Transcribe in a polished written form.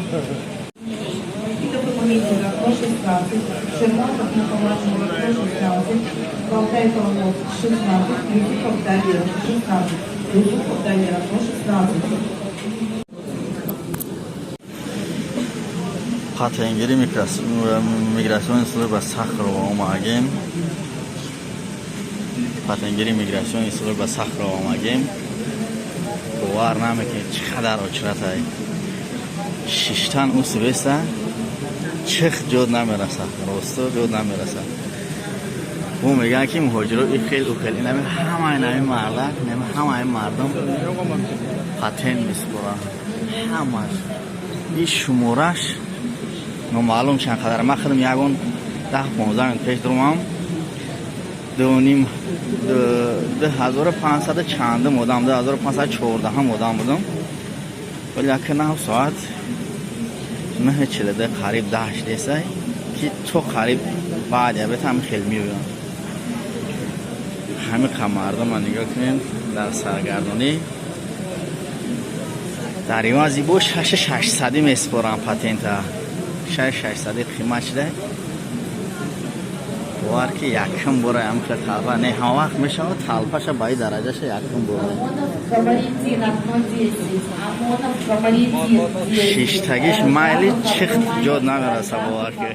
Никита Помидин, окно 16, Шерматов Мухаммад, окно 16, Болтай Павлов, 16, Юсупов Далер, 16, Юсупов Далер, окно 16. Патенгири миграционный служба Сахарова омагем. Патенгири миграционный служба Сахарова омагем. Бовар намекунед, чӣ қадар очратай. Шиштан усвеса чих ҷод намераса, росто ҷод намераса. Ӯ мегӯянд, ки муҳоҷиро и хел ӯ хел, инами ҳамаи нами мардак, инами ҳамаи мардум патент месупоранд, ҳамаш. И шумораш номаълум чанд қадар. Ман худам ягон 10-15 минут пеш дурумам, дуним 2500 чандум одам, 2514-ҳам одам будам, вале ака нав соат 9:42, қариб 10 десай, ки то қариб баъди обед ҳами хел меоянд. Ҳами қа мардума нигоҳ кунед дар саргардонӣ. Дар ивази бо шаши шашсадӣ месупорам патента, шаш шашсадӣ қимат шуда. Бовар ки якум бора ҳам хел талпа не, ҳама вақт мешавад талпаша ба и дараҷаша якум бора. Амонов Камаридин, окно 10. Амонов Камаридин, 10. Шиштагиш майли, чихт ҷод намераса, бовар ки.